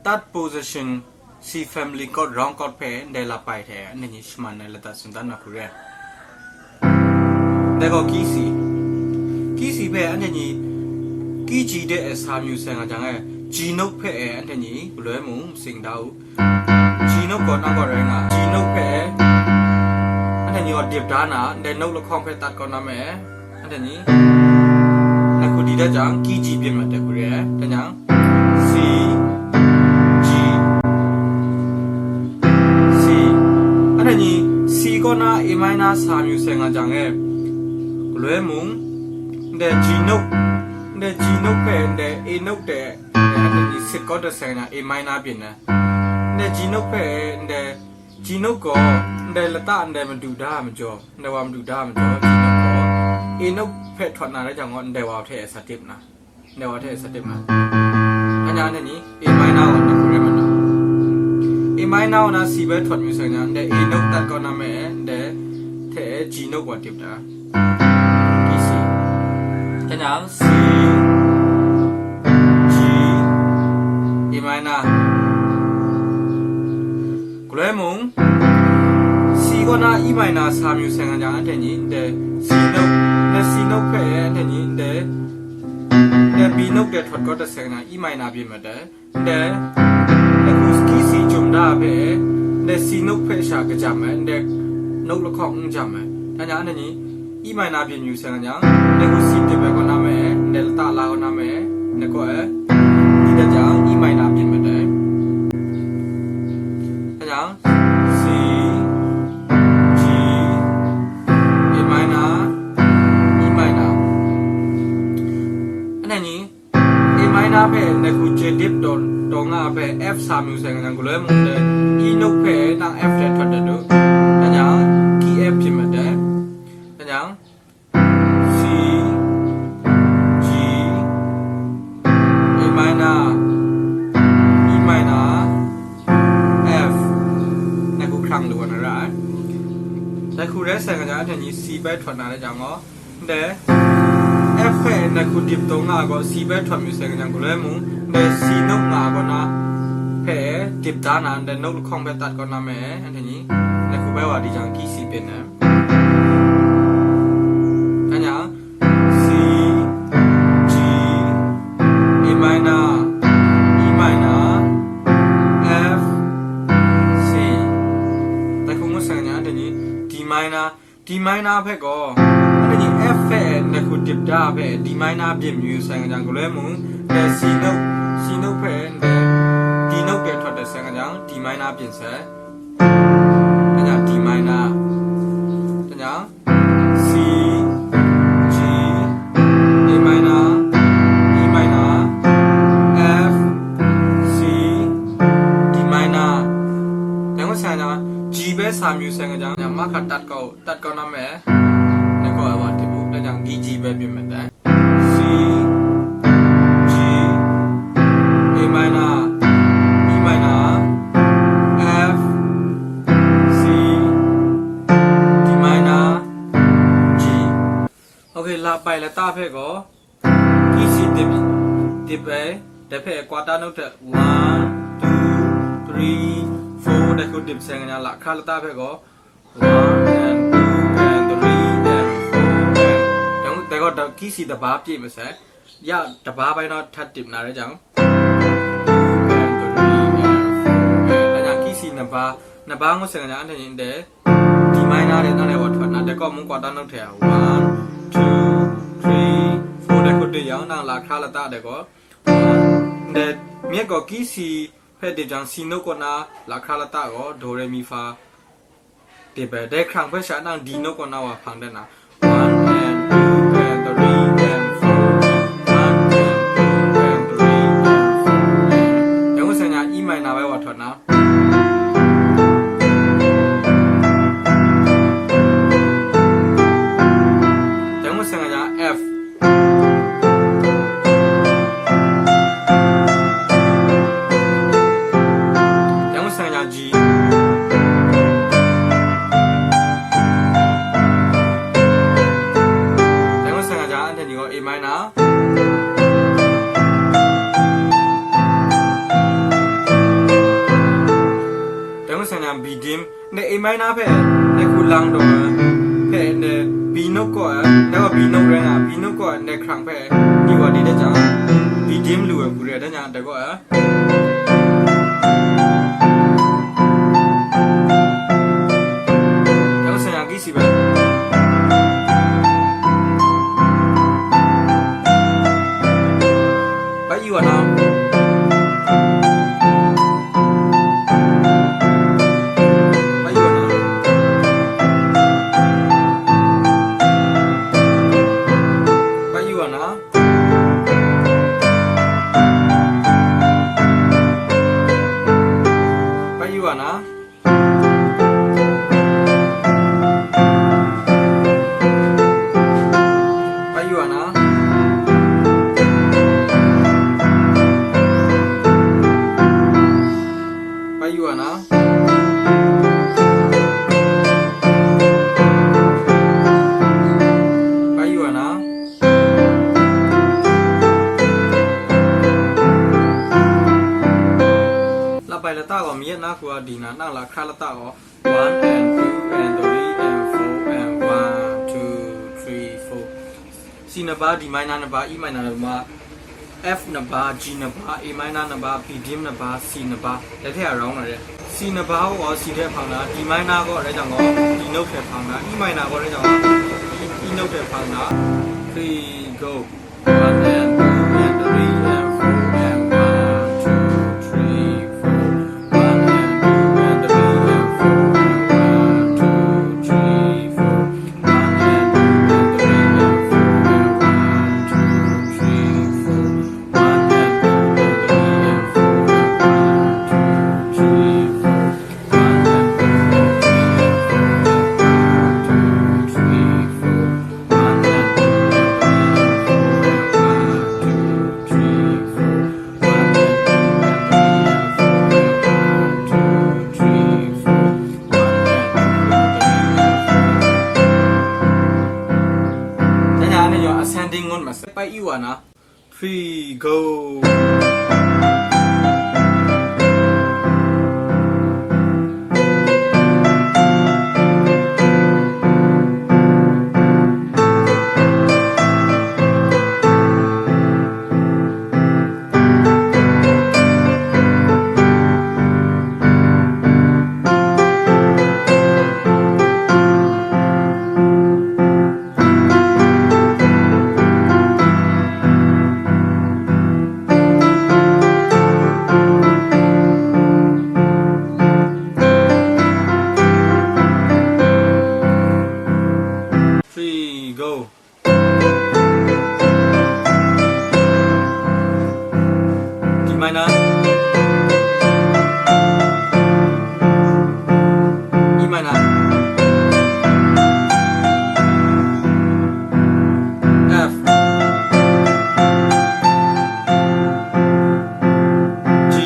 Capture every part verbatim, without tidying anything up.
Third position, C family chord, round chord hpe ndai lap pai hte anhte ni shaman ai ladat sumdan na hku re. Dai gaw key C. Key C hpe anhte ni key G de e sa mayu sai nga jang e, G note hpe e anhte ni galoi mung masing da u. G note gaw nang gaw rai nga, G note hpe e anhte ni gaw dip da na, ndai note lahkawng hpe tat kau na me, anhte ni, anhte hku di dat jang, key G byin mat dai hku re ai. Dan yang, C, G, C. Anhte ni, C kaw na A minor sa mayu sai nga jang e, galoi mung, ndai G note, ndai G note hpe ndai A note de, ndai anhte ni sit kau dat sai nga A minor byin ai. Ndai G note hpe ndai G note gaw, ndai lata ndai madu da ai majaw, ndai wa madu da ai majaw, G note gaw, A note hpe htawt na rai jang gaw, ndai wa hte e sa dip na, ndai wa hte e sa dip na. Anya anhte ni, A minor wa na hku rai mat na. A minor wa na C bai htawt mayu sai nga, ndai A note tat kau na me, ndai hte e G note wa dip da. Key C. Kanyang C, G, A minor. Galoi mung, C kaw na E minor sa mayu sai nga jang, anhte ni ndai C note, ndai C note hpe anhte ni ndai, ndai B note de htawt kau dat sai nga jang, E minor byin mat dai. Ndai, ndai hku key C jum da ai hpe, ndai C note hpe sha kajam ai, ndai note lahkawng n jam ai. Dan yang anhte ni, E minor byin yu sai nga jang, ndai hku C dip ai kaw na me, ndai lata la kaw na me, ndai kaw e, di dat jang, E minor byin mat ai. Dan yang, C, G, A minor, E minor. Anhte ni, A minor hpe ndai hku G dip taw, taw nga ai hpe F sa mayu sai nga jang, galoi mung ndai E note hpe nang F hte htawt dat u. Dan yang, key F byin mat dai. Dan yang, C, G, A minor, E minor, F. Ndai hku hkrang lu wa na ra ai. Dai hku rai sai nga jang, anhte ni C bai htawt na rai jang gaw, ndai F hpe ndai hku dip taw nga ai gaw, C bai htawt mayu sai nga jang, galoi mung, ndai C note nga ai kaw na hpe dip da na, ndai note lahkawng hpe tat kaw na me, anhte ni, ndai hku bai wa di jang, key C byin ai. Dan yang, C, G, A minor, E minor, F, C. Dai hku ngut sai nga jang, anhte ni, D minor, D minor hpe gaw, anhte ni F hpe ndai hku dip da hpe D minor byin mayu sai nga jang, galoi mung, ndai C note, C note hpe ndai D note de htawt dat sai nga jang, D minor byin sai. Dan yang D minor. Dan yang C, G, A minor, E minor, F, C, D minor. Dan ngut sai nga jang, G bai sa mayu sai nga jang, mahka tat kau, tat kau na me, ndai kaw ai wa dip u, dan yang, D G bai byin mat dai. C, G, A minor, E minor, F, C, D minor, G. Ok, la pai lata hpe gaw, key C dip, dip ai, dai hpe quarter note hte one, two, three, four, dai hku dip sai nga jang, lahkra lata hpe gaw, one and two and three and four and, dai gaw, dai gaw key C daba pyi masai. Ya daba bai naw htat dip na rai jang, two and three and four and, dan yang key C naba, naba ngut sai nga jang, anhte ni ndai D minor de nang lai wa htawt na, dai kaw mung quarter note hte a, one, two, three, four, dai hku dip yang, nang lahkra lata dai gaw, one, ndai myit gaw key C hpe dip jang, C note kaw na lahkra lata gaw do, re, mi, fa dip ai. Dai hkrang hpe sha nang D note kaw na wa hpang dat na, one and two and three and four, one and two and three and four. Dai ngut sai nga jang, E minor bai wa htawt na, dai ngut sai nga jang, F. Dai ngut sai nga jang, G. Dai ngut sai nga jang, anhte ni gaw A minor. B dim, ndai A minor hpe ndai hku lang daw ai, hpe ndai B note kaw ai, dai gaw B note rai nga, B note kaw ai ndai hkrang hpe ni wa di dat jang, B dim lu ai hku rai dat jang, dai gaw ai. Dai gaw seng yang ki si bai. Bai yu wa na. Bai yu wa na. Bai yu wa na. Bai yu wa na. Bai yu wa na. Bai yu wa na. Bai yu wa na. Lap bai lata gaw mayat na hku a di na, nang la hkra lata gaw one and two and three and four and one, two, three, four. C na ba, D minor na ba, E minor na ba, F na ba, G na ba, A minor na ba, B dim na ba, C na ba, dai hte a rawng na re. C na ba gaw C hte hpang na, D minor gaw rai jang gaw D note hte hpang na, E minor gaw rai jang gaw E, E note hte hpang na. Three, go. One and two and three and four and one, two, three, four. One and two and three and four and one, two, three, four. One and two and three and four and one, two, three, four. One and two and three and four and one, two, three, four. One and two and three and four and one, two, three, four. One and two and three and four and one, two, three, four. One and two and three and four and one, two, three, four. One and two and three and four. Dai na ni yawng ascending ngut masai. Bai yu wa na. Three, go. Three, go. D minor. E minor. F. G.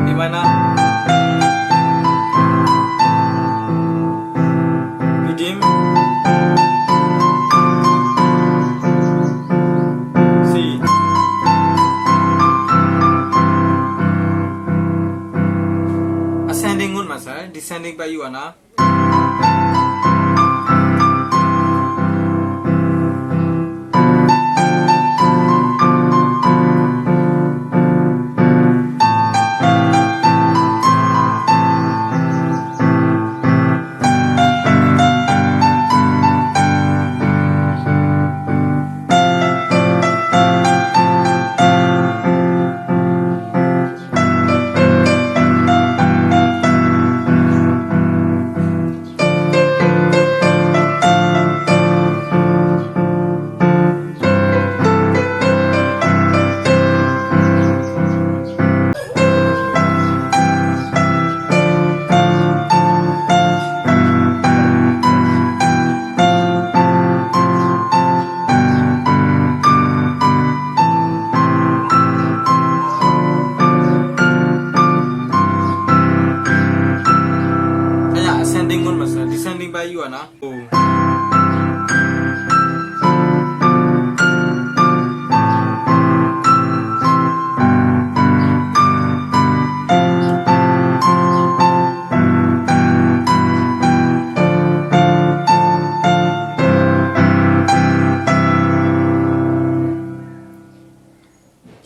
A minor. B dim. C. Ascending ngut masai, descending bai yu wa na.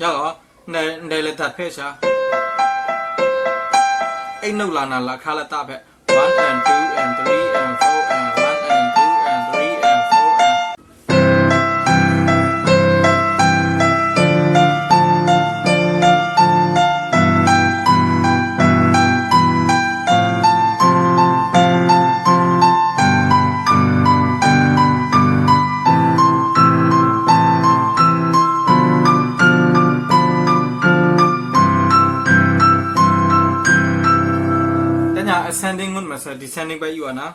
Ya gaw, ndai, ndai ladat hpe sha, eight note la na lahkra lata hpe, one and two and three and four and one and two and three and four and. Tanya ascending ngut masa descending bai yu ana.